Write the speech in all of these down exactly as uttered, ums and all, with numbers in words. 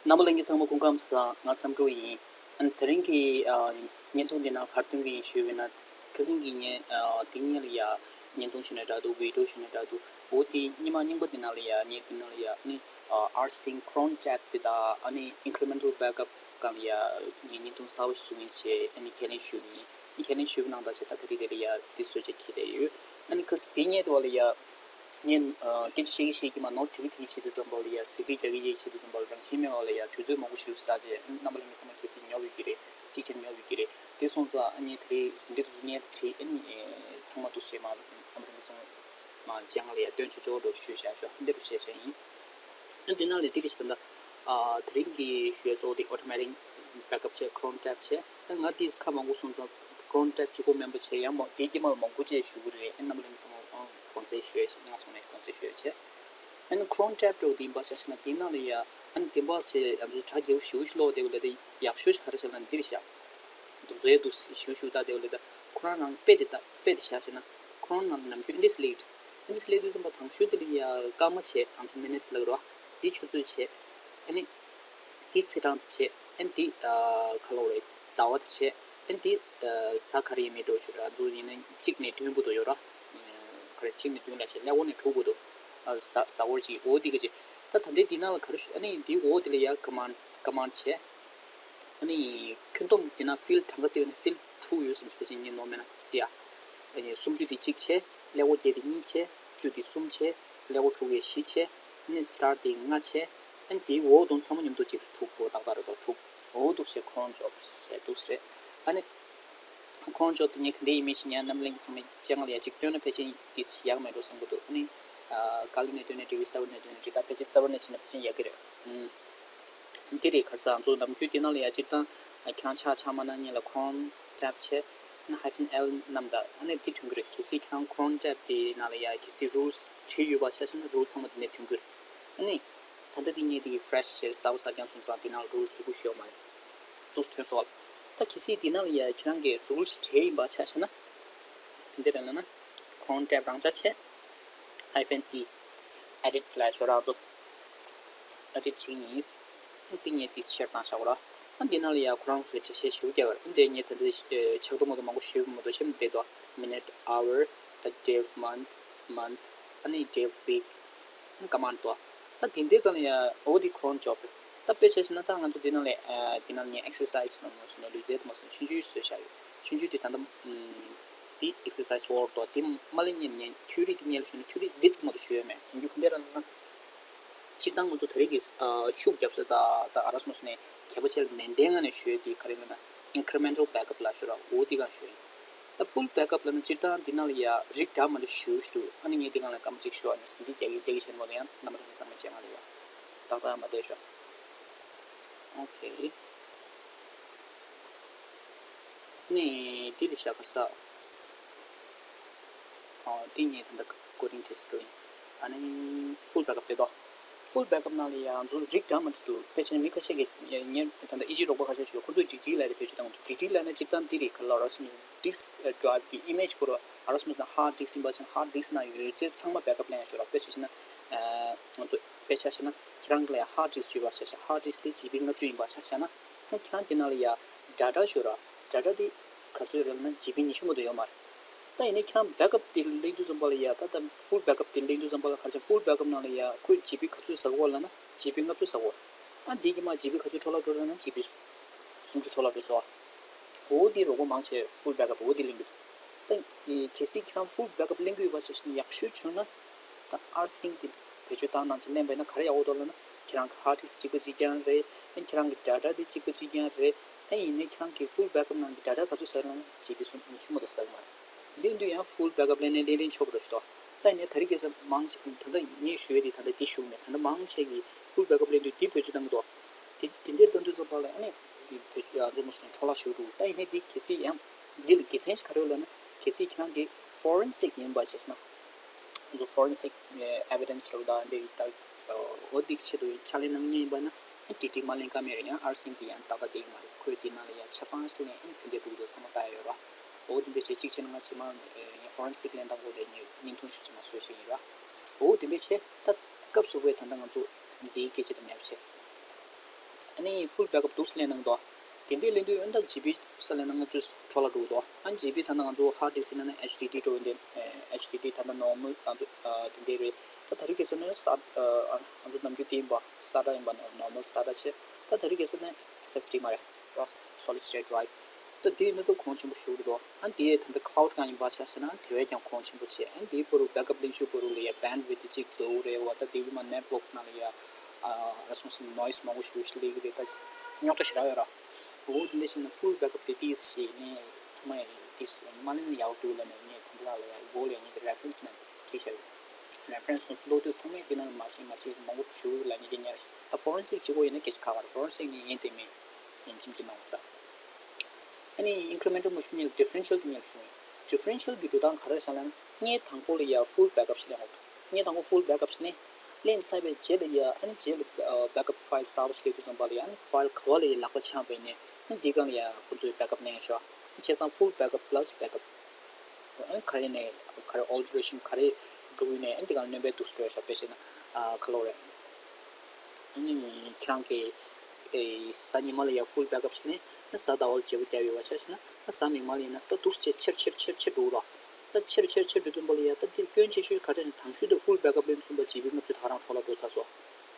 རྣམ་པ་ལྷན་རྒྱས་ཚང་མ་སྐུ་ཁམས་བཟང་། ང་བསམ་གྲུབ་ཡིན། ཨ་ནི་དེ་རིང་གི་ཨ་བརྙན་ཐུང་འདི་ནང་ག་རེ་སྟོན་གྱི་ཡིན་ཞུས་པ་ན། ཁ་སང་གི་ངས་ཨ་འདི་ཉིད་ལ་ཡ་བརྙན་ཐུང་ཞུས་ན་འདྲ་འདུག་བི་ཌིའོ་ཞུས་ན་འདྲ་འདུག་འོ་དེ་ཉི་མ་རྙིང་པ་འདི་ནང་ལ་ཡ་ངས་འདི་ནང་ལ་ཡ་ཨ་ནི་ཨ་ཨར་སིང་ཁོ་རོན་ཊེབ་དེ་དང་ཨ་ནི་ཨིན་ཁི་རི་མེན་ཊལ་བེག་ཨབ་སྒང་ལ་ཡ་ངས་བརྙན་ཐུང་གསར་པ་ཞིག་བཟོ་གི་ཡིན་ཞེས་ཨ་ནི་ཁས་ལེན་ཞུས་པ་ཡིན། ཨ་ནི་ཁས་ལེན་ཞུས་པ་ནང་ལྟར་བྱས་ད་དེ་རིང་འདི་ལ་ཡ་འདི་བཟོ་བྱས་འཁྱེར་བསྡད་ཡོད། ཨ་ནི་ཁ་སང་འདི་ཉིད་དུ་བ་ལ་ཡ། ངས་ཨ་སྐད་ཆ་བཤད་ཀྱི་བཤད་ཀྱི་མ་ནོར་བྲིས་ཀྱི་བྲིས་ཀྱི་བྱེད་དུས་ཙམ་པ་ལ་ཡ་ཟིན་བྲིས་རྒྱག་གི་རྒྱག་གི་བྱེད་དུས་ཙམ་པ་ལ་རང་བཞིན་མེད་པ་ལ་ཡ་དུས་ཚོད་མང་པོ་ཞིག་ཟ་བྱས་རྣམ་པ་ལྷན་རྒྱས་ཚང་མ་གལ་སྲིད་ཉོབ་ཡོད་ཀྱི་རེད། གཅིག་བྱས་ཉོབ་ཡོད་ཀྱི་རེད། དེ་སོང་ཙང་ཨ་ནི་དེ་རིང་ཟིན་བྲིས་དེ་ཚོ་ངས་བྲིས་ཨ་ནི་ཚང་མ་འདུག་བྱས་མ་རྣམ་པ་ལྷན་རྒྱས་ཚང་མ་སྤྱན་སྔ་ལ་ཡ་སྟོན་ཆོག་ཆོག་འགྲོ་ཞུས་བཞག་ཤོག་འདི་འདྲ་བྱས་བྱས་ཡིན། ཨ་འདི་ནང་ལས་འདི་རེད་ཤག་ད་ལྟ། ཨ་དེ་རིང་གི་ཞུ་ཡ་གཙོ་བོ་དེ་ཨོ་ཊོ་མེ་ཊིག་བེག་ཨབ་བྱས་ཁོ་རོན་ཊེབ་བྱས། ད་ང་དེས་ཁ་མང་པོ་སོང་ཙང་ཁོ་རོན་ཊེབ་གཅིག་པོ་མིན་པ་བྱས་ཡང་མ་དེའི་དཀྱིལ་མ་ལ་མང་པོ་བྱས་ཞུ་གི་རེད། ཨ་རྣམ་པ་ལྷན་རྒྱས་ཚང་མ་དགོངས་སེལ་ཞུ་ཡ་ཞིག་ང་སོང་ནས་དགོངས་སེལ་ཞུ་ཡ་བྱས། ཨ་ནི་ཁོ་རོན་ཊེབ་འདྲ་བོ་དེ་ཡིན་པ་ཆ་བཞག་ན་དེའི་ནང་ལ་ཡ་ཨ་ནི་བདེན་པ་བྱས་ང་ཚོ་གྲ་རྒྱས་པོ་ཞེ་པོ་ཞིག་ཀློག་བསྡད་པ་ལ་དེ་ཡག་ཤོས་ཤིག་ག་རེ་བྱས་ན་འདིར་བཞག་དུམ་ཚོད་དུ་ཞུ་ཞུ་ད་དེ་བ་ལས་ད་ཁོ་རང་རང་དཔེ་དེ་ད་དཔེ་དེ་བཞག་བྱས་ན་ཁོ་རང་ནང་ནམ་རྒྱུན་ཨིན་ཌི་སི་སླེབས་ཡོད་དུས་ཨིན་ཌི་སི་སླེབས་དུས་ཙམ་པ་དང་ཤོས་དེ་ལ་ཡ་སྐར་མ་བྱས་ང་ཚོ་མི་ནིཊ་ལབ་རོགས་དེ་ཆུ་ཚོད་བྱས། ཨ་ནི་དེ་ཚེས་གྲངས་དེ་བྱས། ཨ་ནི་དེ་ཨ་ག་ལབ་རེད་ཟླ་བ་དེ་བྱས། ཨ་ནི་དེ་ཨ་གཟའ་ག་རེ་ཡིན་མིན་འགྲོ་ཞུ་ར་ང་ཚོ་ཡིན་ན་གཅིག་ནས་བདུན་བར་དུ་ཡོད་ར། ག་རེ་གཅིག་ནས་བདུན་ལ་བྱས་ཀླད་ཀོར་ནས་དྲུག་བར་དུ་ཨ་གཟའ་གཟའ་འཁོར་གཅིག་འོ་དེ་ག་ཅིག་ད་ད་ལྟའི་དེ་ནང་ལ་ག་རེ་ཞུ་ཨ་ནི་དེ་འོ་དེ་ལ་ཡ་ཀ་མན་ཀ་མན་བྱས། ཨ་ནི་ཁྱོན་བསྡོམས་དེ་ན་ཕིལ་གྲངས་ཀ་བརྩིས་པ་ན་ཕིལ་དྲུག་ཡོད་བསམ་ཞིག་ཕལ་ཆེར་ངས་ནོར་མེད་ན་ཟེར་ཡ། ཨ་ནི་སུམ་ཅུ་དེ་གཅིག་བྱས། ཀླད་ཀོར་བརྒྱད་དེ་གཉིས་བྱས། བཅུ་དེ་གསུམ་བྱས། ཀླད་ཀོར་དྲུག་གི་བཞི་བྱས། ཨ་ནི་སི་ཊར་དེ་ལྔ་བྱས། ཨ་ནི་དེའི་འོག་དང་མཚན་མོ་མཉམ་དུ་གཅིག་དྲུག་གོ་ཏག་ཏག་རེད་དོ། དྲུག་འོ་འདུག་བྱས་ཁོ་རང་འཇོག་བྱས་འདུག་ཟེར་རེད། ཨ་ནི་ཁོ་རང་འཇོག་དེ་ངས་ག་འདྲ་ཡིན་མིན་ཞིག་ཉན་རྣམ་གླིང་ཚང་མས་སྤྱན་སྔ་ལ་ཡ་གཅིག་སྟོན་ན་ཕལ་ཆེར་དེ་ཡག་མེད་འགྲོ་བསམ་གི་འདུག་ཨ་ནི་ཨ་ཀ་ལི་ནས་སྟོན་ན་འགྲིག་གི་སར་ཝར་ནས་སྟོན་ན་འགྲིག་ད་ཕལ་ཆེར་སར་ཝར་ནས་བྱས་ན་ཕལ་ཆེར་ཡག་གི་རེད། ཨུམ། འདི་རེད་ག་རེ་ཟེར་ང་ཚོ་ནམ་རྒྱུན་འདི་ནང་ལ་ཡ་སྤྱིར་བཏང་ཁྱེད་རང་ཆ་ཆ་མ་གནང་སྔོན་ལ་ཁོ་རང་ཊེབ་བྱས་ན་ཧའི་ཕན་ཨེལ་བསྣམས་དང་ཨ་ནི་འདི་ཐོན་གི་རེད། གལ་སྲིད་ཁྱེད་རང་ཁོ་རང་ཊེབ་དེ་ནང་ལ་ཡ་གལ་སྲིད་རུལ་སི་བྲིས་ཡོད་པ་ཆ་བཞག་ན་རུལ་ཚང་མ་འདི་ནས་ཐོན་གི་རེད། ཨ་ནི་ད་ལྟ་འདི་ངས་འདི་གི་ཕི་རེ་ཤི་བྱས་གསར་པ་གསར་རྐྱང་སོང་ཙང་འདི་ནང་ལ་རུལ་ཧེ་གུ་ཞུ་ཡོད་མ་རེད། ཏོག་ཙམ་ཐོན་སོང་བ། ད་གལ་སྲིད་འདི་ནང་ལ་ཡ་ཁྱེད་རང་གིས་རུལ་སི་བྲིས་ཡིན་པ་ཆ་བཞག་ན། འདི་རེད་ལབ་ན། ཁོ་རང་ཊེབ་རང་འཇགས་བྱས། ཧའི་ཕན་ཨི། ཨེ་ཌིཊ་ལ་ཤོག་རང་ཚོ། ཨེ་ཌིཊ་བྱེད་ཀྱི་ཡིན། འདི་ངས་འདི་ཤེར་བཏང་བཞག་གོ་ར། ཨ་འདི་ནང་ལ་ཡ་ཁོ་རང་ཚོའི་འགྲེལ་བཤད་ཞིབ་རྒྱག་གི་རེད། འདི་ངས་ད་ལྟ་ཆགས་རྡུང་མ་གཏོགས་མང་པོ་ཞུས་མ་གཏོགས་ཤེས་མི་བདེ་དོ། མི་ནིཊ། ཨ་ཝར། ད་ཌེ་ཨོཕ། མན་ཐི། མན་ཐི། ཨ་ནི་ཌེ་ཨོཕ། ཝིག་ཨ་ནི་ཀ་མན་ཐི་དོ། ད་དེ་འདྲའི་སྒང་ལ་ཡ་འོ་དེ་ཁོ་རང་འཇོག་རེད། ད་དཔེ་ཆ་བཞག་ན་ད་ང་ཚོ་འདི་ནང་ལ་ཨ་འདི་ནང་ངས་ཨེག་སར་སའི་ཛི་ནང་ལ་སོང་ན་ལུས་རྩལ་དུ་མ་སོང་ཆུང་ཆུང་བཟོས་བཞག་ཡོད། ཆུང་ཆུང་དེ་ད་ལྟ་ཨམ། དེ་ཨེག་སར་སའི་ཛི་ཝོར་ཌི་དོ། དེ་མ་ལ་ཉན་ཉན་ཐིའོ་རི་དེ་ཉན་ལ་ཞུ་ན་ཐིའོ་རི་ལིཊ་ཙམ་མ་གཏོགས་ཞུ་ཡ་མེད། ཡིན་རྒྱུ་ག་འདྲ་ར་ལབ་ན། སྤྱིར་བཏང་ང་ཚོ་ད་རེས་ཀྱི་ཨ་ཤུགས་རྒྱབ་ས་ད་ད་ཨ་ར་སོ་མ་སོ་ནས་གལ་པོ་ཆེ་ལ་ནན་ཏན་ངང་ནས་ཞུ་ཡ་དེ་ག་རེ་ལབ་ན་ཨིན་ཁི་རི་མེན་ཊལ་བེག་ཨབ་ལབ་ཞུ་ར་འོ་དེ་གང་ཞུ་ཡིན། ད་ཕུལ་བེག་ཨབ་ལབ་ན་སྤྱིར་བཏང་འདི་ནང་ལ་ཡ་རིགས་འདྲ་མི་འདྲ་ཞུ་ཞུ་འདུག་ཨ་ནི་ངས་འདི་གང་ལ་སྐར་མ་གཅིག་ཞུ་ཨ་ནི་ཟིན་བྲིས་རྒྱག་གི་རྒྱག་གི་བྱས་ནས་མ་གཏོགས་ཡང་རྣམ་པ་ཚོ་ཚང་མ་སྤྱན་སྔ་ལ་ཡ་ཏག་ཏག་མ་བསྡད་ཤོག་ཨོ་ཁེ། ནི་འདི་རེད་ཤག་ག་ས། ཨ་འདི་ངས་ད་ལྟ་ཀོ་ཌིང་ཊེ་སི་འགྲོ་ཡིན། ཨ་ནི་ཕུལ་བེག་ཨབ་དེ་དོ། ཕུལ་བེག་ཨབ་ནང་ལ་ཡང་ང་ཚོ་རིགས་འདྲ་མི་འདྲ་འདུག་ཕལ་ཆེར་མི་ཁ་ཤས་ཀྱིས་ངས་ད་ལྟ་ཨི་ཇི་རོགས་པ་ཁ་ཤས་ཞུ་ཁོ་ཚོས་ཌི་ཊི་ལབ་རེད། བེད་སྤྱོད་བཏང་གི་འདུག་ཌི་ཊི་ལབ་ན་སྤྱིར་བཏང་འདི་རེད། ག་ལ་ར་སོ་མི་ཌིསྐ་ཌ་རའིབ་ཀྱི་ཨི་མེཇ་ཁོ་ར་ཨ་ར་སོ་མི་ཧརཌ་ཌིསྐ་ཡིན་པ་ཆ་ན་ཧརཌ་ཌིསྐ་ནང་ཡོད་ཚད་ཚང་མ་བེག་ཨབ་ལེན་ཡ་ཤོད་ར། དཔེ་ཆ་བཞག་ན་ང་ཚོ་དཔེ་ཆ་བཞག་ན་ཁྱེད་རང་གི་ལ་ཡ་ཧརཌ་ཌིསྐ་ཡོད་པ་ཆ་བཞག་ཧརཌ་ཌིསྐ་དེ་ཇི་བི་ལྔ་བཅུ་ཡིན་པ་ཆ་བཞག་ན། ཁྱེད་རང་དེ་ནང་ལ་ཡ་ཌ་ཊ་ཤོད་ར། ཌ་ཊ་དེ་ག་ཚོད་རེད་ལབ་ན་ཇི་བི་ཉི་ཤུ་མ་གཏོགས་ཡོད་མ་རེད། ད་ཡིན་ནའི་ཁྱེད་རང་བེག་ཨབ་དེ་ལེན་དུས་ཙམ་པ་ལ་ཡ་ད་ད་ཕུལ་བེག་ཨབ་དེ་ལེན་དུས་ཙམ་པ་ལ་ག་རེ་ཆགས། ཕུལ་བེག་ཨབ་ནང་ལ་ཡ་ཁོས་ཇི་བི་ག་ཚོད་ཟ་གི་ཡོད་ལབ་ན་ཇི་བི་ལྔ་བཅུ་ཟ་གི་ཡོད། ཨ་འདི་གི་མ་ཇི་བི་ག་ཚོད་འཕྲོ་བརླག་འགྲོ་རེད་ལབ་ན་ཇི་བི་སུམ་ཅུ་འཕྲོ་བརླག་འགྲོ་སོང་ཨ། འོ་འདི་རོགས་པ་མང་ཆེ་ཕུལ་བེག་ཨབ་འོ་འདི་ལེན་གི་འདུག་ད་གལ་སྲིད་ཁྱེད་རང་ཕུལ་བེག་ཨབ་ལེན་གི་ཡོད་པ་ཆ་བཞག་ན་ཡག་ཤོས་བྱུང་ན། ད་ཨར་སིང་དེ་བེད་སྤྱོད་བཏང་གནང་ཆེད་ལེན་པ་ཡིན་ན་ག་རེ་ཡག་པོ་འདུག་ལབ་ན། ཁྱེད་རང་གི་ཧརཌ་ཌིསྐ་གཅིག་པ་གཅིག་རྐྱང་རེད། ཨ་ཁྱེད་རང་གི་ཌ་ཊ་དེ་གཅིག་པ་གཅིག་རྐྱང་རེད། ཨ་ཡིན་ནའི་ཁྱེད་རང་གི་ཕུལ་བེག་ཨབ་ནང་གི་ཌ་ཊ་ག་ཚོད་ཟ་ལབ་ན་ཇི་བི་སུམ་ཉི་ཤུ་མ་གཏོགས་ཟ་གི་མ་རེད། འདི་ཡིན་དུས་ཡང་ཕུལ་བེག་ཨབ་ལེན་ནས་ལེན་རིན་ཆོག་པ་རེད་ཤག་ད་ཡིན་ནའི་ད་རེས་ཁ་སང་མང་ཆེ་ད་ལྟ་ངས་ཞུ་ཡ་དེ་ད་ལྟ་འདི་ཞུ་གི་མེད། ད་ལྟ་མང་ཆེ་གིས་ཕུལ་བེག་ཨབ་ལེན་དུས་འདི་བེད་སྤྱོད་བཏང་གི་འདུག་དེ་དེ་འདྲའི་བཏང་དུས་ཙམ་པ་ལ་ཨ་ནི་དེ་བེད་སྤྱོད་ཨ་ཚོ་མོ་སོང་འཕྲོ་བརླག་ཞུ་འདུག་ད་ཡིན་ནའི་འདི་གལ་སྲིད་ཡང་འདི་ལ་དགེ་མཚན་ཞིག་ག་རེ་ཡོད་ལབ་ན། གལ་སྲིད་ཁྱེད་རང་འདི་ཕོ་རེན་སིག་ཡིན་པ་བྱས་ན། ང་ཚོ་ཕོ་རེན་སིག་ཨེ་བི་ཌེན་སི་འདྲ་བོ་དང་འདི་ད་འོ་འདི་ཆེད་དུ་ཕྱག་ལས་གནང་མཁན་ཡིན་པ་ན་ཨ་ཊི་ཊི་མ་ལེན་ཀ་མེད་རེད། ཡང་ཨར་སིང་འདི་ཡང་ཏག་ཏག་བསྡད་ཀྱི་མ་རེད། ཁོས་འདི་ནང་ལ་ཡང་ཆ་ཚང་ཞིག་ལེན་ཨ་ནི་དེ་འདྲའི་འདུག་འདུག་ཚང་མ་ལྟ་ཡ་ཡོད་ར། འོ་འདི་འདྲ་བྱས་གཅིག་བྱས་ན་ང་རྗེས་མ་ཡང་ཕོ་རེན་སིག་ལེན་སྟངས་སྐོར་ལ་ངས་བརྙན་ཐུང་ཞིག་རྗེས་མ་བཟོ་བཞིན་ཡིན་ར། འོ་འདི་འདྲ་བྱས་ད་སྐབས་སུ་བབས་ད་ལྟ་ང་ཚོ་འདིའི་སྐད་ཆ་དེ་མེད་པ་བྱས། ཨ་ནི་full backup འདུག་སེ་ལེན་གནང་འདུག་དེ་འདྲའི་ལེན་དུས་ཨ་ནི་ད་ཇི་པི་ས་ལེན་ན་ང་ཚོས་འཕྲོ་བརླག་འགྲོ་གི་འདུག་ཨ་ནི་ཇི་པི་ད་ལྟ་ང་ཚོ་hard disk ཡིན་ན་ཨེཆ་ཌི་ཌི་འགྲོ་འདི་ཨེཆ་ཌི་ཌི་ད་ལྟ་normal ང་ཚོ་དེ་འདྲའི་རེད། ད་ད་རེས་ཁ་སང་ནི་ས་ང་ཚོ་ནམ་རྒྱུན་དེ་ཡིན་པ་ས་ཊ་ཡིན་པ་normal ས་ཊ་བྱས། ད་ད་རེས་ཁ་སང་ནི་ཨེསི་ཨེསི་ཌི་མ་རེད། ར་solid state drive ད་དེ་ཡིན་ན་ད་གོང་ཆེན་པོ་ཞུ་གི་འདུག་ཨ་ནི་དེ་ད་ལྟ་cloud སྒང་ཡིན་པ་ཆ་བཞག་ན་དེ་བས་ཀྱང་གོང་ཆེན་པོ་ཆེ། ཨ་ནི་དེའི་བར་དུ་backup ལེན་ཤུགས་བར་དུ་ལ་ཡ་bandwidth གཅིག་རྫོགས་རེད་བ། ད་དེ་བས་མ་network ནང་ལ་ཡ་ཨ་ར་སོང་སོང་noise མང་པོ་ཞིག་སླེབས་ཀྱི་རེད། ད་རྙོག་དྲ་ཞེ་དྲག་ཡོད་ར། འོ་དེ་འདྲ་བྱས་ན་full backup དེ་དེ་བྱས་ནས་ཚང་མ་དེ་མ་ལེན་ན་ཡག་འདུག་ལབ་ནས་ངས་ད་ལྟ་ལ་ཡ་གོ་ལ་ངས་reference ནང་བྲིས་བཞག་ཡོད། reference ནང་ཚུར་ཀློག་དུས་ཚང་མས་དེ་ནང་མ་བྱེད་མ་བྱེད་མང་པོ་ཞུ་ལ་ངས་དེ་ཉར་ཞིག་ད་forensic བྱེད་དགོས་ཡིན་ན་སྐད་ཆ་ཁག་ཁག་རེད། forensic ནི་ཡིན་དེ་མིན་ཡིན་ཁྱིམ་གྱི་ནང་ད། ཨ་ནི་incremental མ་ཞུ་ཉིན་differential དེ་ཉར་ཞུ་ཡིན། differential གི་འགྲོ་སྟངས་ག་རེ་བྱ་ལ་ན་ངས་དང་པོ་ལ་ཡ་full backup ཞིག་ལེན་དགོས་འདུག་ངས་དང་པོ་full backup ཞིག་ལེན་ལེན་ཚར་བའི་རྗེས་ལ་ཡ་ཨ་ནི་རྗེས་ལ་backup file གསར་པ་ཞིག་སླེབས་དུས་ཙམ་པ་ལ་ཡ་ཨ་ནི་file ག་བ་ལ་ཡ་ལག་པ་འཆང་བས་ནས་ཨ་ནི་འདི་སྒང་ལ་ཡ་ཁོ་ཚོས་backup ལེན་ཡ་ཤོག་བྱས་ཙང་full backup plus backup ཨ་ནི་ག་རེ་ནས་ག་རེ་alteration ག་རེ་འགྲོ་གི་ནས་ཨ་ནི་འདི་སྒང་ལ་སྣོན་པ་འདུག་སྤྲོད་ཡ་ཤོག་དཔེ་བྱས་ན་ཨ་ག་ལོ་རེད། ཨ་ནི་ཁྱེད་རང་གི་ཨེ་གཟའ་ཉི་མ་ལ་ཡ་full backup ཞིག་ལེན་ན་གཟའ་ཟླ་བ་ལ་བརྗེ་པོ་རྒྱག་ཡོད་པ་ཆ་བཞག་ན་ཨ་གཟའ་མིག་དམར་ལ་ཡིན་ན་ད་འདུག་སེ་ཆེར་ཆེར་ཆེར་ཆེར་འགྲོ་གི་རེད། ད་ཆེར་ཆེར་ཆེར་འགྲོ་དུས་ཙམ་པ་ལ་ཡ་ད་འདིར་སྐྱོན་ཆེ་ཤོས་ག་རེ་ནི་དང་ཤོས་དེ་full backup ལེན་དུས་ཙམ་པ་ཇི་བི་ལྔ་བཅུ་ད་ག་རང་འཕྲོ་བརླག་འགྲོ་ཚར་སོང་།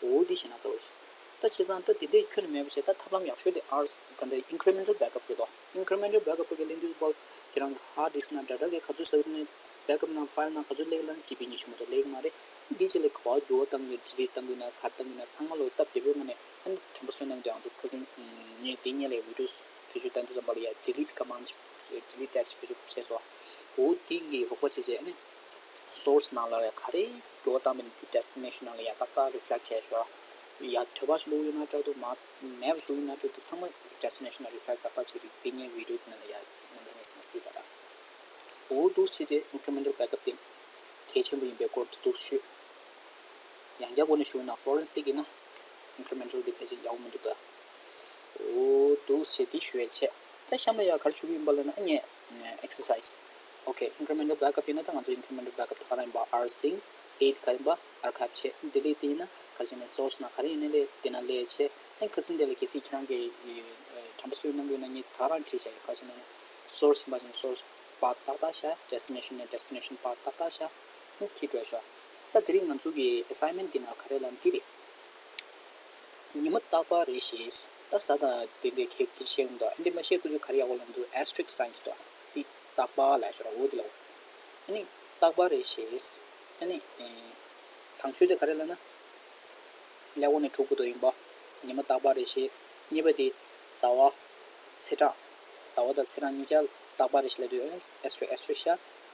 འོ་འདི་ཤེས་ན་ཚ་བ་ཞིག་ད་བྱས་ཙང་ད་དེ་འདྲའི་ཁྱོན་ནས་མེད་པ་བྱས་ད་ཐབས་ལམ་ཡག་ཤོས་དེ་ཨར་ད་ལྟ་incremental backup རེད་དོ། incremental backup གི་ལེན་དུས་པ་ཁྱེད་རང་གི་hard disk ནང་data གི་ག་ཚོད་ཟེར་ནས་backup ནང་file ནང་ག་ཚོད་སླེབས་ལ་ཇི་བི་ཉི་ཤུ་མ་གཏོགས་སླེབས་ཀྱི་མ་རེད། འདི་རྗེས་ལ་ག་བ་འགྱུར་བ་གཏང་གི་delete གཏང་གི་ན་ག་རེ་གཏང་གི་ན་ཚང་མ་ལོ་སྟབས་བདེ་པོའི་ངང་ནས་ཨ་ནི་དྲན་པ་གསོས་གནང་དུས་ང་ཚོ་ཁ་སང་ངས་དེ་སྔོན་ལ་video བེད་སྤྱོད་བཏང་དུས་ཙམ་པ་ལ་ཡ་delete command delete dash བེད་སྤྱོད་བྱས་སོ། འོ་དེ་གི་རོགས་པ་བྱས་བྱས་ཨ་ནི་source ནང་ལ་ཡ་ག་རེ་འགྱུར་བ་བཏང་བ་ཡིན་དེ་destination ནང་ལ་ཡ་ཏག་ཏག་reflect བྱས་ཤོག་ཡ་དོད་པ་ཞིག་བླུགས་ཡོད་ན་འདྲ་འདུག་མ་མེད་པ་བཟོས་ཡོད་ན་འདྲ་འདུག་ཚང་མ་destination ནང་reflect ཏག་ཏག་བྱས་རིགས་དེ་ངའི་video དེ་ནང་ལ་ཡ་ནང་ལ་ངས་ཚང་མ་གཟིགས་པ་ར། འོ་འདུག་བྱས་ཏེ་incremental backup དེ་གལ་ཆེན་པོ་ཡིན་པའི་སྐོར་དུ་འདུག་ཞུས། ཡང་བསྐྱར་སྒོ་ནས་ཞུས་ན་forensic ཡིན་ན་incremental དེ་ཕལ་ཆེར་ཡག་པོ་མི་འདུག་ད། འོ་འདུག་བྱས་དེ་ཞུ་ཡས་བྱས། ད་གཤམ་ལ་ཡ་ག་རེ་ཞུ་གི་ཡིན་པ་ལབ་ན་ཨ་ངས་exercise okay incremental backup ཡིན་ན་ད་ང་ཚོ་incremental backup དེ་ག་རང་ཡིན་པ་rsync eight ག་ཡིན་པ་archive བྱས། delete དེ་ཡིན་ན་ག་རེ་བྱས་ནས་source ནང་ག་རེ་ཡིན་ནའི་ལས་དེ་ན་ལས་བྱས། ཨ་ཁ་སང་དེ་ལ་གལ་སྲིད་ཁྱེད་རང་གིས་དྲན་པ་གསོས་གནང་དགོས་ན་ངས་ད་རང་བྲིས་བཞག་ཡོད། ག་རེ་བྱས་ནས་source ཡིན་པ་ཅིན་source པ་ཏག་ཏག་བཞག destination ནས་destination པ་ཏག་ཏག་བཞག་ཁྱི་འགྲོ་ཤོག་ད་དེ་རིང་ང་ཚོ་གི་assignment དེ་ནང་ག་རེ་ལབ་ན་དེ་རེད། ཉི་མ་རྟག་པར་རེ་ཞིག་ད་གཟའ་དང་དེ་འདྲའི་གེགས་ཀྱི་ཤེས་ཡོན་དང་ཨ་འདྲ་མ་ཤེས་ཁུལ་ག་རེ་ཡག་པོ་ལབ་འདུག asterisk signs དང་དེ་རྟག་པར་ལབ་ཤོག་ར། འོ་དེ་ལབ། ཨ་ནི་རྟག་པར་རེ་ཞིག་ཨ་ནི་དང་ཤོས་དེ་ག་རེ་ལབ་ན། ཀླད་ཀོར་ནས་དྲུག་པོ་དོ་ཡིན་པ། ཉི་མ་རྟག་པ་རེ་ཞིག་གཉིས་པ་དེ་ཟླ་བ། ཚེས་གྲངས། ཟླ་བ་དང་ཚེས་གྲངས་གཉིས་ཆར་རྟག་པ་རེ་ཞིག་ལབ་དུས་ཨེ་སི་ཊི་རིག་ཨེ་སི་ཊི་རིག་ཤ་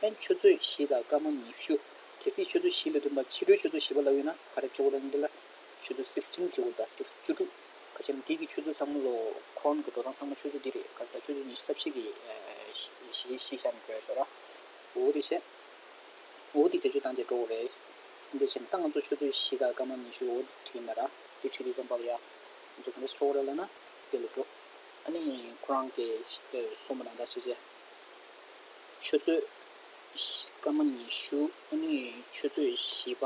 ཨེན་ཆུ་ཚོད་བཞི་དང་སྐར་མ་ཉི་ཤུ། གལ་སྲིད་ཆུ་ཚོད་བཞི་ལབ་དུས་པ་ཕྱི་དྲོའི་ཆུ་ཚོད་བཞི་པ་ལབ་ཡོད་ན་ག་རེ་བྲི་དགོས་ལབ་ཡོད་འདི་ལ་ཆུ་ཚོད་sixteen བྲི་དགོས་ད་six བཅུ་དྲུག་ག་ཅི་ན་འདི་གི་ཆུ་ཚོད་ཚང་མ་ལོ་ཁོང་གི་འགྲོ་སྟངས་ཚང་མ་ཆུ་ཚོད་འདི་རེད། ག་ས་ཆུ་ཚོད་ཉི་ཤུ་རྩ་བཞི་གི་བཞི་བཞི་ཤ་ནས་འགྲོ་ཡ་ཤོག་ར། འོ་དེ་བྱས། འོ་དེ་བེད་སྤྱོད་བཏང་བྱས་འགྲོ་དགོས་རེད། འདི་བྱས་ན་ད་ང་ཚོ་ཆུ་ཚོད་བཞི་དང་སྐར་མ་ཉི་ཤུ་འོ་དེ་བྲིས་ཡིན་ད་ར། དེ་བྲིས་དུས་ཙམ་པ་ལ་ཡ། ང་ཚོ་ག་འདྲ་སོ་རེད་ལབ་ན། དེ་ལ་འགྲོ། ཨ་ནི་ཁོ་རང་གིས་གསུངས་པ་ནང་ལྟར་བྱས་བྱས། ཆུ་ཚོད་སྐར་མ་ཉི་ཤུ་ཨ་ནི་ཆུ་ཚོད་བཞི་པ་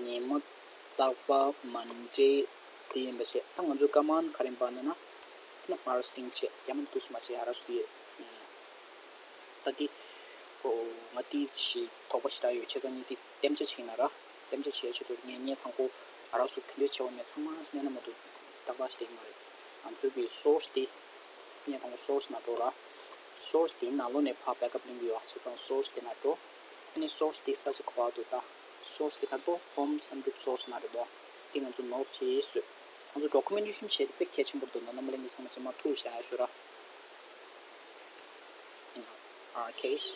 ཉི་མ་རྟག་པ་མན་ཌེ་དེ་ཡིན་པ་བྱས། ད་ང་ཚོའི་ཀ་མན་ཌི་ག་རེ་ཡིན་པ་ལབ་ན། ཨ་ནི་ཨར་སིང་བྱས་ཡ་མ་འདུག་སེ་མ་བྱས་ཨ་ར་སུ་དེ་ཡོད། ད་འདི། ཨོ། ང་འདི་ཞིག་དོགས་པ་ཞེ་དྲག་ཡོད་བྱས་ཙང་ངས་འདི་གཏན་འཇགས་བྱས་ན་ར། གཏན་འཇགས་བྱས་ཆེད་དུ་ངས་ངས་དང་པོ་ཨ་རག་སུ་ག་འདྲས་བྱས་པ་མེད་ཚང་མ་གནས་ན་མ་འདུག་ཏག་ཏག་ཞིག་བསྡད་ཀྱི་མ་རེད། ང་ཚོའི་གི་སོར་སི་དེ། ངས་དང་པོ་སོར་སི་ནང་འགྲོ་ར། སོར་སི་དེའི་ནང་ལོགས་ནས་ཕར་བེག་ཨབ་ལེན་གྱི་ཡོད་བྱས་ཙང་སོར་སི་དེ་ནང་འགྲོ། ཨ་ནི་སོར་སི་དེ་ས་ཆ་ག་པར་འདུག་ད། སོར་སི་དེ་ག་རེ་འདུག་ཧོམ་སམ་རུབ་སོར་སི་ནང་རེད་འདུག་དེ་ང་ཚོ་ནོར་བྱས་བཟོས། ང་ཚོ་ཌོ་ཀུ་མེན་ཊེ་ཤན་བྱས་ཏེ་དཔེ་གལ་ཆེན་པོ་རེད་འདུག་ན་རྣམ་པ་ལྷན་རྒྱས་ཚང་མ་ཅིག་མར་ཐུག་བཞག་ཡ་ཞུ་ར། In our case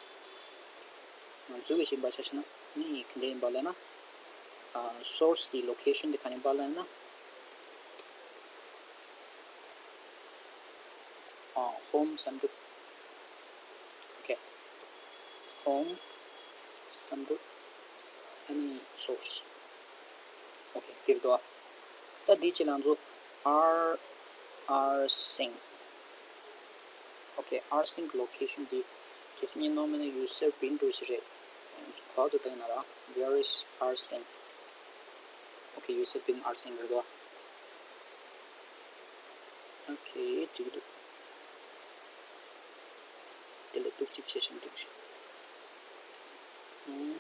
ང་ཚོའི་གི་བཞིན་པ་ཆ་བཞག་ན་ནི་ག་འདྲ་ཡིན་པ་ལབ་ན། ཨ། སོར་སི་དེའི་ལོ་ཀེ་ཤན་དེ་ག་ནས་ཡིན་པ་ལབ་ན། ཨ། ཧོམ་སམ་རུབ། ཨོ་ཁེ། ཧོམ་སམ་རུབ། ཨ་ནི་སོར་སི། ཨོ་ཁེ། དེ་རེད་དོ། ད་འདི་ཅི་ལ་ང་ཚོ་ཨར་ཨར་སིང་། ཨོ་ཁེ། ཨར་སིང་གི་ལོ་ཀེ་ཤན་འདི་གལ་སྲིད་ངས་ནོར་མེད་ན་ཡུ་སར་བིན་འགྲོ་ཞིག་རེད། ཁོ་ཐག་ཡིན་ན་ར། Where is rsync? ཨོ་ཁེ། ཡུ་སར་བིན་ཨར་སིང་རེད་དོ། ཨོ་ཁེ། འགྲིག་གི་འདུག་དེ་ལས་འདུག་ཅིག་བྱས་ཤིང་འགྲིག་ཤིང་། ཨུམ།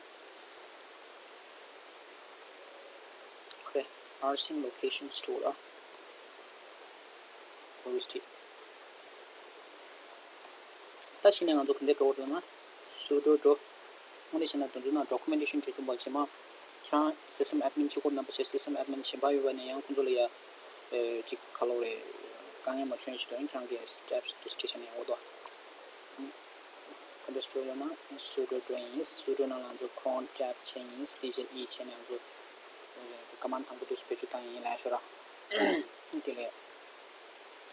ཨོ་ཁེ། Arsync location store ཨ། ཨོ་རུ་སི་ཊི། ད་གཞི་ནས་ང་ཚོ་ག་འདྲ་འགྲོ་དགོས་ན། སུ་ཌོ་འགྲོ། དངོས་གནས་བྱས་ན་དེ་ཚོ་ནང་ཌོ་ཀུ་མེན་ཊེ་ཤན་བྲིས་ཐུབ་པ་བྱེད་མ། ཁྱེད་རང་སི་སི་ཊེམ་ཨེཌ་མིན་གཅིག་པོ་རྣམ་པ་བྱས། སི་སི་ཊེམ་ཨེཌ་མིན་གཞན་པ་ཡོད་པ་ནས་ཡང་ཁོང་ཚོ་ལ་ཡ། ཨེ། ཅིག་ག་ལབ་དགོས་རེད། དཀའ་ངལ་མ་བྱུང་ཡ་ཆེད་དུ་ཡང་ཁྱེད་རང་གི་སི་ཊེབ་སི་དེ་ཚོ་བྲིས་བྱས་ནས་ཡོང་གི་འདུག་ག་འདྲ་སུ་ཌོ་ཡོད་ན་སུ་ཌོ་འགྲོ་ཡིན། སུ་ཌོ་ནང་ལ་ང་ཚོ་ཁོརོན་ཊེབ་བྱས་ཡིན། དེ་རྗེས་ཨི་བྱས་ནས་ང་ཚོ་ཀ་མན་ཌི་དང་པོ་དེ་ཚོ་བེད་སྤྱོད་བཏང་ཡིན་ལབ་ཤོག་ར། དེ་ལས།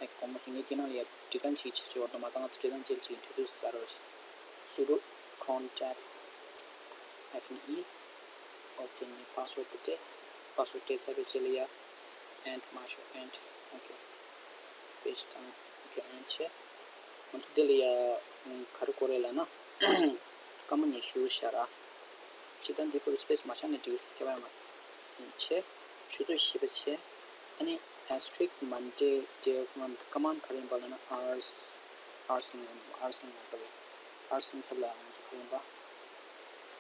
ཨེ། དགོངས་པ་སོང་། ངས་དེ་ནང་ལ་ཡ་འབྲི་སྟངས་གཅིག་བྱེད་ཆོག་འདུག་མ། ད་ང་ཚོ་འབྲི་སྟངས་གཅིག་བྱེད་དུས་ཚོད་གསར་བ་ཞིག་སུ་ཌོ་ཁོརོན་ཊེབ་ཧའི་ཕན་ཨི། ཨོ་ཁེ། ངས་པ་སི་ཝར་ཌི་དེ་སྤྲད། པ་སི་ཝར་ཌི་སྤྲད་ཚར་བའི་རྗེས་ལ་ཡ་ཨེན་ཌི་མ་ཤོག་ཨེན་ཌི། ཨོ་ཁེ། པེ་ཇི་དང་། ཨོ་ཁེ། ཨེན་ཌི་བྱས། ང་ཚོ་འདི་ལ་ཡ་ག་རེ་དགོས་རེད་ལབ་ན། སྐར་མ་ཉི་ཤུ་བཞག་ར། སྤྱིར་བཏང་འདི་བར་དུ་སི་པེ་སི་མ་བཞག་ན་འགྲིག་ཁྱད་པར་མ་བྱས། ཆུ་ཚོད་བཞི་པ་བྱས། ཨ་ནི་asterisk Monday day of month ཀ་མན་ཌི་ག་རེ་ཡིན་པ་ལབ་ན་ཨར་སིང་། ཨར་སིང་། ཨར་སིང་ལབ་པ་རེད། ཨར་སིང་ཚབ་ལ་ང་ཚོ་ག་རེ་ཡིན་པ།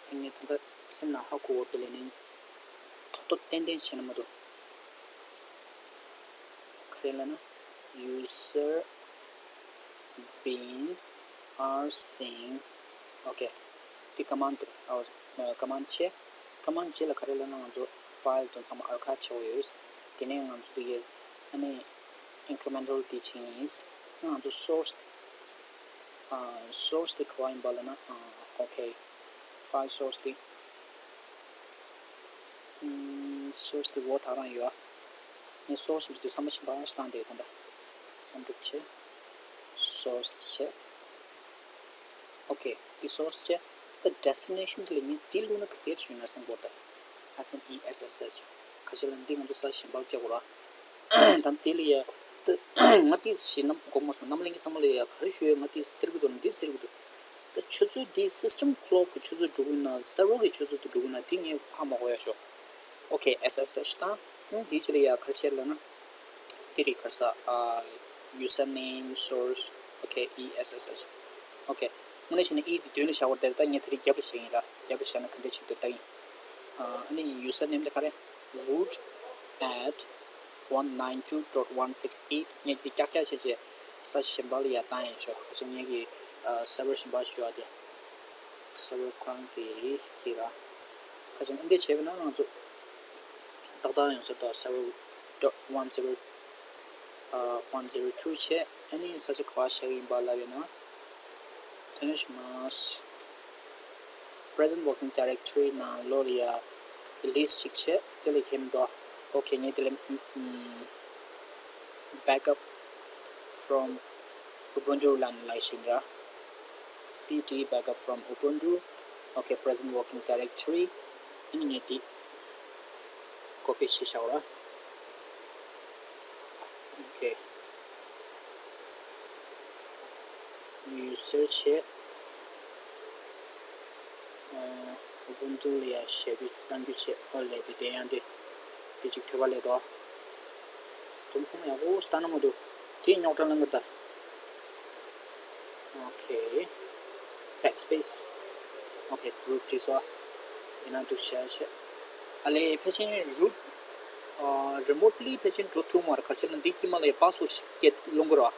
དེ་ངས་ད་ལྟ་སེམས་ནང་ཧ་གོ་བ་དེ་ལས་ནི། ཐོག་ཐོག་ཏན་ཏན་བྱས་ན་མ་གཏོགས། ག་རེ་ལབ་ན། user bin arsync ཨོ་ཁེ། འདི་ཀ་མན་ཌི། ཨོ། ཀ་མན་ཌི་བྱས། ཀ་མན་ཌི་རྗེས་ལ་ག་རེ་ལབ་ན་ང་ཚོ་ཕའིལ་དེ་ཚང་མ་ཨར་ཁའིབ་བྱེད་དགོས་ཡོད། དེ་ནས་ང་ཚོ་འདི་གའི་ཨ་ནི་ཨིན་ཀི་རི་མེན་ཊལ་འདི་བྱས་ཡིན། ང་ཚོ་སོར་སི། ཨ། སོར་སི་དེ་ག་པར་ཡིན་པ་ལབ་ན། ཨ། ཨོ་ཁེ། ཕའིལ་སོར་སི་དེ། ཨམ། སོར་སི་དེ་འོ་ད་རང་ཡོད། ངས་སོར་སི་འདི་དུས་བསམ་བློ་ཞིག་འབའ་ཞིག་བཏང་སྟེ་ད་ལྟ་བསམ་གྲུབ་བྱས། སོར་སི་བྱས། ཨོ་ཁེ། འདི་སོར་སི་བྱས། ད་ཌེ་སི་ཊི་ནེ་ཤན་དེ་ལ་ངས་འདི་བླུགས་ན་ག་འདྲ་བྱུང་ན་བསམ་གྱི་འདུག་ད་ཧའི་ཕན་ཨི་ཨེས་ཨེས་ཨེཆ། ག་ཅི་ལབ་ན་འདི་ང་ཚོ་ས་ཆ་གཞན་པར་བཀྱག་དགོས་ར། ད་དེ་ལ་ཡ། ད་ང་དེ་ཞེད་སྣང་གོ་མ་སོང་། རྣམ་པ་ལྷན་རྒྱས་ཚང་མ་ལ་ཡ་ག་རེ་ཞུ་ཡ། ང་དེ་འཚེར་གྱི་འདུག་ན་འདི་འཚེར་གྱི་འདུག་ད་ཆུ་ཚོད་འདི་སི་སི་ཊེམ་ཀི་ལོག་གི་ཆུ་ཚོད་འགྲོ་གི་ན་སར་ཝར་གི་ཆུ་ཚོད་དུ་འགྲོ་གི་ན་དེ་ངས་ཧ་མ་གོ་ཡ་ཤོག་ཨོ་ཁེ། ཨེས་ཨེས་ཨེཆ་དང་། ཨང་། དེའི་རྗེས་ལ་ཡ་ག་རེ་བྱས་ལབ་ན། དེ་རེད། ག་རེ་ཟ། ཨ། ཡུ་ཟར་ནེམ། སོར་སི། ཨོ་ཁེ། ཨི་ཨེས་ཨེས་ཨེཆ། ཨོ་ཁེ། དངོས་གནས་བྱས་ན་ཨི་དེ་མདུན་ལ་བཞག་པ་དེ་ད་ངས་དེ་རིང་རྒྱབ་ལ་བཞག་ཡིན་ར། རྒྱབ་ལ་བཞག་ན་ག་འདྲ་བྱེད་འདུག་ལྟ་ཡིན། ཨ། ཨ་ནི་ཡུ་ཟར་ནེམ་དེ་ག་རེ། root at one nine two dot one six eight ངས་འདི་ཀྱག་ཀྱག་བྱས་བྱས་ས་ཆ་གཞན་པ་ལ་ཡར་བཏང་ཡིན་ཆོག་ཁ་ཅིག་ངེད་ཀྱི་ཨ་སར་ཝར་གཞན་པ་ཞུ་བ་དེ། སར་ཝར་ཁོ་རང་གི་གི་ར། ཁ་ཅིག་འདི་བྱས་པ་ན་ང་ཚོ་ཏག་ཏག་ཡོང་ས་འདུག་སར་ཝར་dot one zero ཨ་one zero two བྱས། ཨ་ནི་ས་ཆ་ག་པར་བཞག་ཡིན་པ་ལབ་ཡོད་ན། དེ་ནས་ཞུ་མ། Present working directory ནང་ལོགས་ལ་ཡ་ལིས་ཅིག་བྱས། དེ་ལས་ཁྱེད་མི་འདུག་ཨོ་ཁེ། ངས་དེ་ལས་backup from Ubuntu ལབ་ནས་ལབ་ཤིག་ར། cd backup from Ubuntu ཨོ་ཁེ། Present working directory ཨ་ནི་ངས་འདི་ཀོ་པི་བྱས་བཞག་ར། ཨོ་ཁེ། ཡུ་ཟར་བྱས། ཨ། Ubuntu ལ་ཡ་ཞབས་ཞུ་གནང་རྒྱུ་བྱས། ཨོ་ལེ། དེ་དེ་ཡང་དེ་དེ་གཅིག་ཐོས་པ་ལས་དོ། དེ་ཚང་མ་ཡག་པོ་ལྟ་ན་མ་འདུག་དེ་རྙོག་དྲ་ལངས་གི་ད། ཨོ་ཁེ། backspace ཨོ་ཁེ། རུཊ་བྲིས་སོ། ཡིན་ན་འདུག་བྱས་བྱས། ཨ་ལེ། ཕལ་ཆེར་རུཊ། ཨ། རི་མོ་ཊི་ལི་ཕལ་ཆེར་འགྲོ་ཐུབ་མ་རེད། ག་རེ་བྱས་ན་འདི་དཀྱིལ་མ་ལ་ཡ་པ་སི་ཝར་ཞིག་སློང་དགོས་རེད་བ།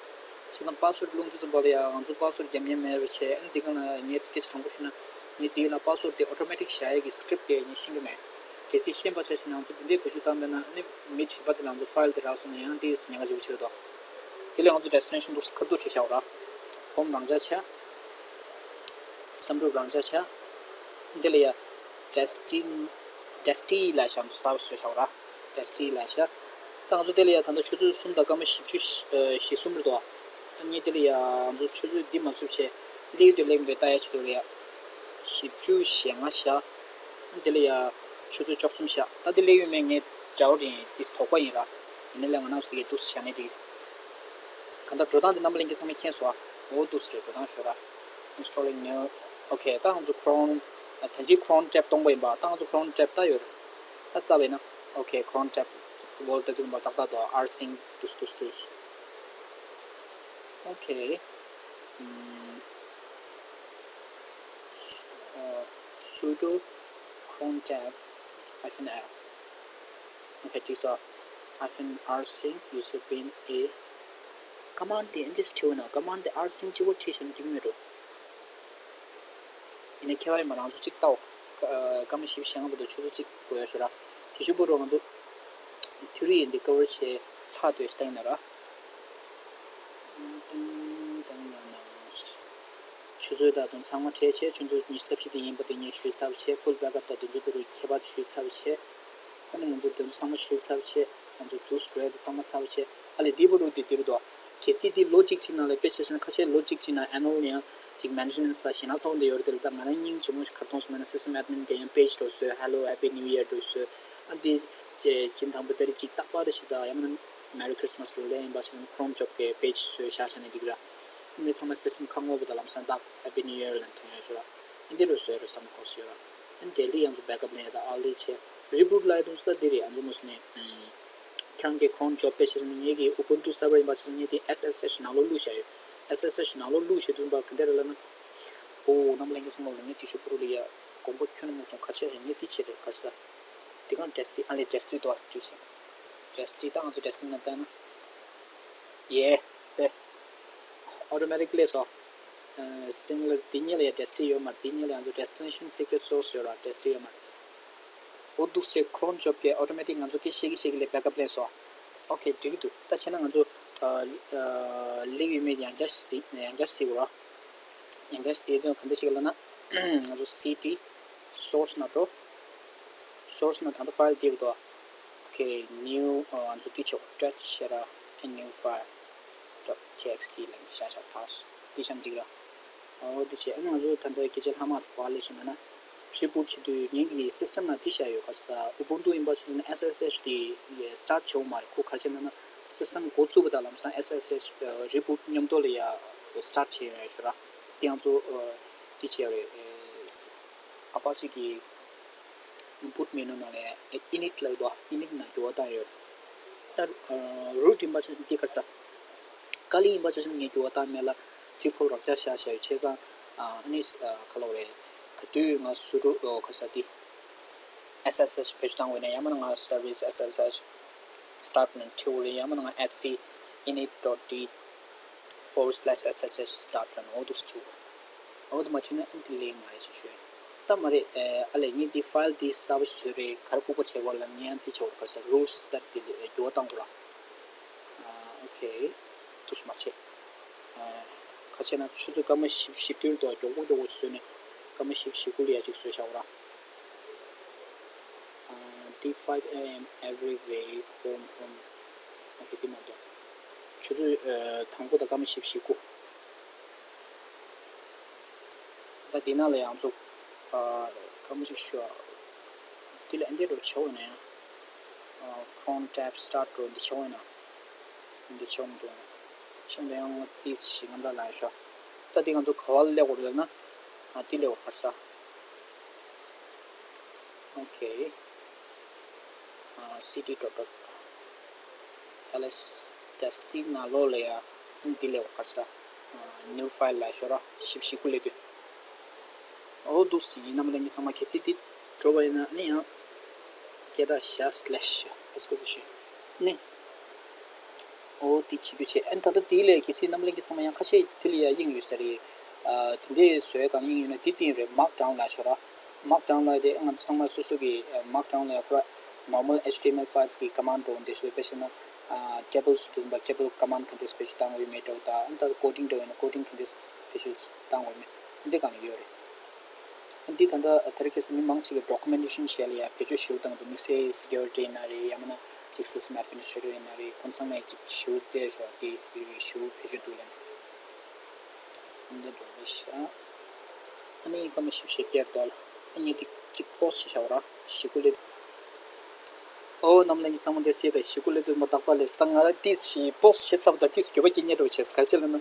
བྱས་ཙང་པ་སི་ཝར་སློང་དུས་ཙམ་པ་ལ་ཡ་ང་ཚོ་པ་སི་ཝར་རྒྱབ་མཁན་མེད་པ་བྱས། ཨ་ནི་འདི་ག་ལ་ངས་སྐད་ཆ་དྲང་པོ་ཞུས་ན། ངས་འདི་ལ་པ་སི་ཝར་དེ་ཨོ་ཊོ་མེ་ཊིག་བཞག་ཡས་ཀྱི་སི་ཀི་རིབ་དེ་ངས་ཤེས་ཀྱི་མེད། གལ་སྲིད་ཤེས་པ་ཆ་བཞག་ན་ང་ཚོ་འདི་འདྲའི་བེད་སྤྱོད་བཏང་བསྡད་ན། ཨ་ནི་མི་གཞན་པ་དེ་ལ་ང་ཚོ་ཕའིལ་དེ་རག་སོང་ན་ཡང་འདི་ཉེན་ཁ་ཆེན་པོ་ཆགས་ཀྱི་འདུག་དེ་ལས་ང་ཚོ་ཌེ་སི་ཊི་ནེ་ཤན་འདུག་སེ་ཁ་ཐུག་བྲིས་བཞག་ར། ཧོམ་རང་འཇགས་བྱས། བསམ་གྲུབ་རང་འཇགས་བྱས། འདི་ལ་ཡ་ཌེ་སི་ཊི་ཌེ་སི་ཊི་ལབ་བཞག་འདུག་སེ་བཟོས་བཞག་ར། ཌེ་སི་ཊི་ལབ་བཞག་ད་ང་ཚོ་དེ་ལ་ཡ་ད་ལྟ་ཆུ་ཚོད་གསུམ་དང་སྐར་མ་བཞི་བཅུ་ཞེ་གསུམ་རེད་དོ། ཨ་ནི་དེ་ལ་ཡ་ང་ཚོ་ཆུ་ཚོད་འདི་མ་བཟོས་བྱས་སླེབས་དུས་སླེབས་འདུག་ལྟ་ཡ་ཆེད་དུ་ལ་ཡ་བཞི་བཅུ་ཞེ་ལྔ་བཞག་འདི་ལ་ཡ་ཆུ་ཚོད་བཅུ་གསུམ་བཞག་ད་འདི་སླེབས་ཡོད་མེད་ངས་འདྲ་པོ་རེད། འདི་དོགས་པ་ཡིན་ར། ཡིན་ན་ལས་ང་རང་ཚོ་དེ་གའི་འདུག་སེ་བཞག་ནས་འགྲིག་གང་ལྟར་འགྲོ་སྟངས་འདི་རྣམ་པ་ལྷན་རྒྱས་ཚང་མས་མཁྱེན་སོང་ཨ། འོ་འདུག་སེ་རེད། འགྲོ་སྟངས་ཤོད་ར། Installing new okay ད་ང་ཚོ་ཁོ་རོན་ད་གིན་ཁོ་རོན་ཊེབ་སྟོང་པ་ཡིན་པ། ད་ང་ཚོ་ཁོ་རོན་ཊེབ་ད་ཡོད་རེད། ད་ལྟ་བས་ན་okay ཁོ་རོན་ཊེབ་ཝོལ་ཊེབ་དུ་ཡིན་པ་ཏག་ཏག་འདུག་ཨར་སིང་འདུག་འདུག་འདུག Okay. Mm, uh, sudo cron tab hyphen l. Okay, this uh, hyphen rsync user bin a. Command དེ་འདི་འདྲས་བྲིས་ན་command དེ་rsync གཅིག་པོ་བྲིས་བཞག་ན་འགྲིག་མེད་འགྲོ། ཡིན་ན་ཁྱེད་རང་ཡིན་པ་ང་ཚོ་གཅིག་ལྟའོ། སྐར་མ་བཞི་བཅུ་ཞེ་ལྔ་བར་དུ་ཆུ་ཚོད་གཅིག་དགོས་ཡ་ཞུ་ར། དེ་ཞུ་བོ་རོ་ང་ཚོ་ཐི་རི་ཡིན་དེ་ཀ་བར་བྱས་ལྷག་དོད་ཞིག་བཏང་ན་ར། ཆུ་ཚོད་ད་དུང་ཚང་མ་བྲིས་བྱས་ཆུ་ཚོད་ཉི་ཤུ་རྩ་བཞི་དེ་ཡིན་པ་དེ་ངས་ཞུས་ཚར་བྱས་full backup ད་དུང་ཚོད་དུ་རུ་ཁྱད་པར་དུ་ཞུས་ཚར་བྱས། ཨ་ནི་ང་ཚོ་དེ་ཚོ་ཚང་མ་ཞུས་ཚར་བྱས། ང་ཚོ་དུས་སྤྲོད་དེ་ཚང་མ་ཚར་བྱས། ཨ་ལས་འདི་བོ་རུ་དེ་འདིར་དོ། གལ་སྲིད་དེ་ལོ་གཅིག་གཅིག་ནང་ལ་དཔེ་ཆ་བཞག་ན་ཁ་ཤས་ལོ་གཅིག་གཅིག་ནང་annual ཡང་གཅིག་maintenance ད་ཞེ་ན་ཚ་བོ་འདི་ཡོད་རེད། དེ་ལ་ད་ང་རང་སྙིང་རྗེ་མོ་ཞིག་གར་གཏོང་སོང་མེད་ན་system admin གི་ཡང་page འགྲོ་བཟོས། Hello Happy New Year འགྲོ་བཟོས། ཨ་འདི་ཅེ་སྤྱི་དང་པོ་དེ་རིགས་གཅིག་རྟག་པར་ཞིག་ད་ཡང་ན་Merry Christmas འགྲོ་ལེ་ཡིན་པ་ཞིག་ན་Chrome job གི་page བཟོས་བཞག་བཞག་ན་འགྲིག་ར། མི་ཚང་མ་system ཁ་ངོ་བོ་ད་ལམ་སང་ད་Happy New Year ལ་ཐོན་ཡོད་ཞུ་ར། ཨ་འདི་རུ་བཟོས་རུ་བསམ་གོ་ཞུ་ར། ཨ་daily ཡང་ཚོ་backup ལེན་ཡ་ད་ཨ་ལི་ཆེ་reboot ལ་ཡ་དུང་སུ་ད་འདི་རེད། ཨ་ཚོ་མོ་སུ་ནས་ཁྱང་གི་Chrome job པའི་ཕྱིར་ནི་ངེད་ཀྱི་Ubuntu server ཡིན་པ་ཕྱིར་ངེད་དེ་S S H ནང་ལོགས་བླུགས་བཞག་ཡོད། S S H ནང་ལོགས་བླུགས་བཞག་དུས་པ་ག་འདྲ་རེད་ལབ་ན། ཨོ་རྣམ་ལྷན་རྒྱས་ཚང་མ་ལ་ངས་དེ་ཤོག་བུ་རུ་ལ་ཡ་དགོངས་པ་ཁྱོན་ནས་མ་སོང་ཁ་ཆད་རེད། ངས་དེ་བྱེད་རེད་ག་རེ་ཟེར། དེ་གང་dusty ཨ་ལས་dusty དོ་བྲིས་ཤིང་dusty ད་ང་ཚོ་dusty ནང་བལྟས་ན། ཡེ། དེ། automatically སོ། similar དེ་གཉིས་ལ་ཡ་dusty ཡོད་མ་རེད། དེ་གཉིས་ལ་ང་ཚོ destination secret source ཡོད་ར་dusty ཡོད་མ་རེད། འོ་འདུག་སེ་Chrome job གི་automatic ང་ཚོ་གི་ཤེས་ཀྱི་ཤེས་ཀྱི་ལས་backup ལེན་སོང་། ཨོ་ཁེ་འགྲིག་གི་འདུག་ད་བྱས་ན་ང་ཚོ་ལིག་ཡོད་མེད་ཡང་བསྐྱར་གཟིགས་ཡང་བསྐྱར་གཟིགས་དགོས་ར། ཡང་བསྐྱར་གཟིགས་དོན་ག་འདྲ་ཞིག་ལབ་ན། ང་ཚོ་cd source ནང་འགྲོ། source ནང་ད་ལྟ་file འདི་འདུག་ཨོ་ཁེ་new ང་ཚོ་འདི་ཆོག touch བྱས་ར། new file dot txt ལ་བཞག་བཞག་ཐག་འདི་བཞག་འགྲིག་ར། ཨོ་འདི་བྱས་ཨ་ང་ཚོ་ད་ལྟ་སྐད་ཆ་ལྷག་མ་ག་པར་སླེབས་སོང་ལབ་ན། reboot བྱེད་དུས་ངེད་ཀྱི་system ནང་འདི་བཞག་ཡོད་ག་རེ་ཟེར། Ubuntu ཡིན་པ་ཞིག་ན་S S H དེ་start བྱེད་འོང་མ་རེད། ཁོ་ག་རེ་བྱས་ན་ན་system འགོ་བཙུགས་པ་དང་ལམ་སང་S S H reboot མཉམ་དུ་ལ་ཡ་start བྱེད་ཡོང་ཡ་ཞུ་ར། དེ་ང་ཚོ་འདི་བྱས་ཡོད་རེད། ཨ་ཕ་ཅིག་གི་boot menu ནང་ལ་init ལབ་འདུག init ནང་འགྱུར་བ་བཏང་ཡོད། ད་root ཡིན་པ་ཅིག་འདི་ག་རེ་ཟེར། ཀ་ལི་ཡིན་པ་ཅིག་ངས་འགྱུར་བ་བཏང་མེད་ལ་default རག་ཆ་བཞག་བཞག་ཡོད། བྱས་ཙང་ཨ་ནི་ག་ལབ་རེད། ག་དུས་ང་སུ་རུ་ག་རེ་ཟེར་འདི་S S H བེད་སྤྱོད་བཏང་དགོས་ན་ཡང་མིན་ན་ང་service S S H start ནས་འཁྲིད་དགོས་རེད། ཡང་མིན་ན་ང་at init dot d forward slash S S H start ལ་ནོར་འདུག་སེ་འཁྲིད་དགོས། འོ་དེ་མ་བྲིས་ན་ཨ་ནི་དེ་ལས་མ་རེད་ཅེས་ཞུས། ད་མ་རེད། ཨ་ལས་ངས་འདི་file འདི་གསར་པ་ཞིག་བཟོས་རེད། ག་རེ་ལྐུགས་པ་བྱས་པ་ལ་ངས་ཡང་འདི་བྱས་པ་ག་རེ་ཟེར་rules གསར་འདི་ལ་འགྱུར་བ་བཏང་དགོས་ར། ཨོ་ཁེ། འདུག་སེ་མ་བྱེད། ག་བྱས་ན་ཆུ་ཚོད་སྐར་མ་བཞི་བཅུ་ཞེ་བདུན་དུ་མགྱོགས་པོ་མགྱོགས་པོ་བཟོས་ནས་སྐར་མ་བཞི་བཅུ་ཞེ་དགུ་ལ་ཡ་གཅིག་བཟོས་བཞག་ར། འདི་five A M every day home home ཨོ་ཁེ་འདི་མ་འདུག་ཆུ་ཚོད་དང་པོ་དང་སྐར་མ་བཞི་བཅུ་ཞེ་དགུ། ད་འདི་ནང་ལ་ཡང་ཚུགས། སྐར་མ་གཅིག་ཞུ། འདི་ལ་འདི་འགྲོ་བྱ་བ་ནས། Chrome tab start འགྲོ་འདི་བྱ་བ་ན། འདི་བྱ་བ་འགྲོ། བྱ་བ་ཡང་ཏིས་ཞིག་ང་འདྲ་ལ་ཡང་ཤོག་ད་འདི་ང་ཚོ་ག་བ་སླེབས་དགོས་རེད་ན། འདི་སླེབས་དགོས་ཕར་ས། ཨོ་ཁེ། cd dot dot ls dusty ནང་ལོགས་ལ་ཡ་འདི་ལས་བ་ག་རེ་ཟ། new file ལ་ཤོར་བ་བཞི་བཅུ་ཞེ་དགུ་ལས་དུས། འོ་འདུག་སེ་ཡིན་ནམ་ལས་ངས་ཚང་མ་གལ་སྲིད་འདི་འགྲོ་བ་ཡིན་ན་ཨ་ནི་ཡང་སྐད་གྲགས་བཞག་slash exposition ནི། འོ་འདི་བྱེད་རྒྱུ་བྱས། ཨ་ནི་ད་ལྟ་འདི་ལས་གལ་སྲིད་ནམ་ལས་ངས་ཚང་མ་ཡང་ཁ་ཤས་འདི་ལ་ཡ་དབྱིངས་ཡོད་ས་རེད། དེ་འདྲའི་བཟོ་ཡ་གང་ཡིན་ཡོད་ན་དེ་བསྟན་རེད། markdown ལ་ཤོར་བ། markdown ལ་དེ་ང་ཚོ་ཚང་མ་སོ་སོ་གི་markdown ལ་ཁོ་ར་normal H T M L five གི་command འགྲོ་འདི་ཤོད་དཔེ་བྱས་ན། tables དུ་བ་table command ག་འདྲས་བེད་སྤྱོད་བཏང་དགོས་མེད་འགྲོ་ད་ཨ་ད་coding འགྲོ་ཡོད་ན་coding ག་འདྲས་བེད་སྤྱོད་བཏང་དགོས་མེད་འདི་གང་ཡོད་རེད། འདི་ད་ལྟ་ད་རེས་ཁ་སང་མི་མང་ཆེ་གི་documentation བྱས་ལ་ཡ་བེད་སྤྱོད་ཞུ་བཏང་འདུག་དམིགས་བསལ་security ཡིན་ན་རེད་ཡང་མིན་ན་ཅིག་system administrator ཡིན་ན་རེད་ཁོང་ཚང་མས་ཅིག་ཞུ་བཙལ་ཞོག་དེ་ཞུ་བེད་སྤྱོད་འདུག་ལ། འདི་འགྲོ་མི་ཤ། ཨ་ནི་སྐར་མ་བཞི་བཅུ་ཞེ་བརྒྱད་དོ། ཨ་ནི་འདི་གཅིག་post བྱེད་བཞག་ར། ཞེ་དགུ་ལས། ཨོ་རྣམ་གླིང་གི་ཚང་མ་འདི་སྲིད་དང་ཞེ་དགུ་ལས་དུ་མ་ཏག་ཏག་ལས་ད་ང་ཏིས་ཞིག་post བྱེད་ཚར་བ་དང་ཏིས་འགྱོད་པ་སྐྱེ་ཉེ་འགྲོ་བྱས་ག་ཅེ་ལ་ན། ང་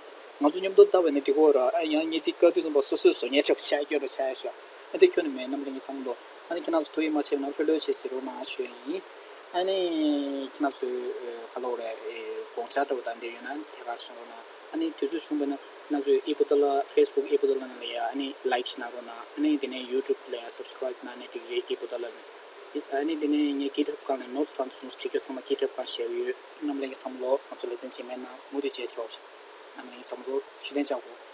ཚོ་མཉམ་དུ་ལྟ་བས་ན་འགྲིག་གོ་ར་ཨ་ཡང་ངས་འདི་བཀའ་དུས་ཙམ་པ་སོ་སོའི་བཟོ་ཉེ་འགྲོ་བྱས་སྐྱོ་འགྲོ་བྱས་ཤོག་ཨ་འདི་ཁྱོན་ནས་མེད་རྣམ་གླིང་གི་ཚང་མ་ལོ། ཨ་ནི་ཁྱེད་རང་ཚོ་ཐུགས་ཡིད་མ་ཆེས་ན་ལྷོད་ལྷོད་བྱས་ཟེར་རོགས་གནང་ཞུ་ཡ་ཡིན། ཨ་ནི་ཁྱེད་རང་ཚོའི་ཁ་ལོ་རེ་དགོངས་ ལྟ་བུ་དང་འདི་ཡོད་ན་དེ་གར་སོང་རོགས་གནང་། ཨ་ནི་དུས་ཚོད་བྱུང་བ་ན་ང་ཚོའི་ཨི་པོ་ཏ་ལ་Facebook ཨི་པོ་ཏ་ལ་ནང་ལ་ཡ་ཨ་ནི་ལའིཀ་གནང་རོགས་གནང་། ཨ་ནི་དེ་ནས་ཡུ་ཊུབ་ལ་ཡ་སབ་སི་ཀ་རའིབ་གནང་ནས་འགྲིག་རེད། ཨི་པོ་ཏ་ལ་ནས། ཨ་ནི་དེ་ནས་ངས་གི་ཊི་ཧབ་སྒང་ནས་ནོཊ་སི་དང་དེ་ཚོ་བྲིས་རྒྱུ་ཚང་མ་གི་ཊི་ཧབ་སྒང་བཞག་གི་ཡོད། རྣམ་པ་ལྷན་རྒྱས་ཚང་མ་ལོ་ང་ཚོ་ལེ་ཚན་རྗེས་མའི་ནང་མུ་མཐུད་བྱས་ཆོག་རྣམ་པ་ལྷན་རྒྱས་ཚང་མ་ལོ་ཤུགས་ལྡན་བཅར་དགོས།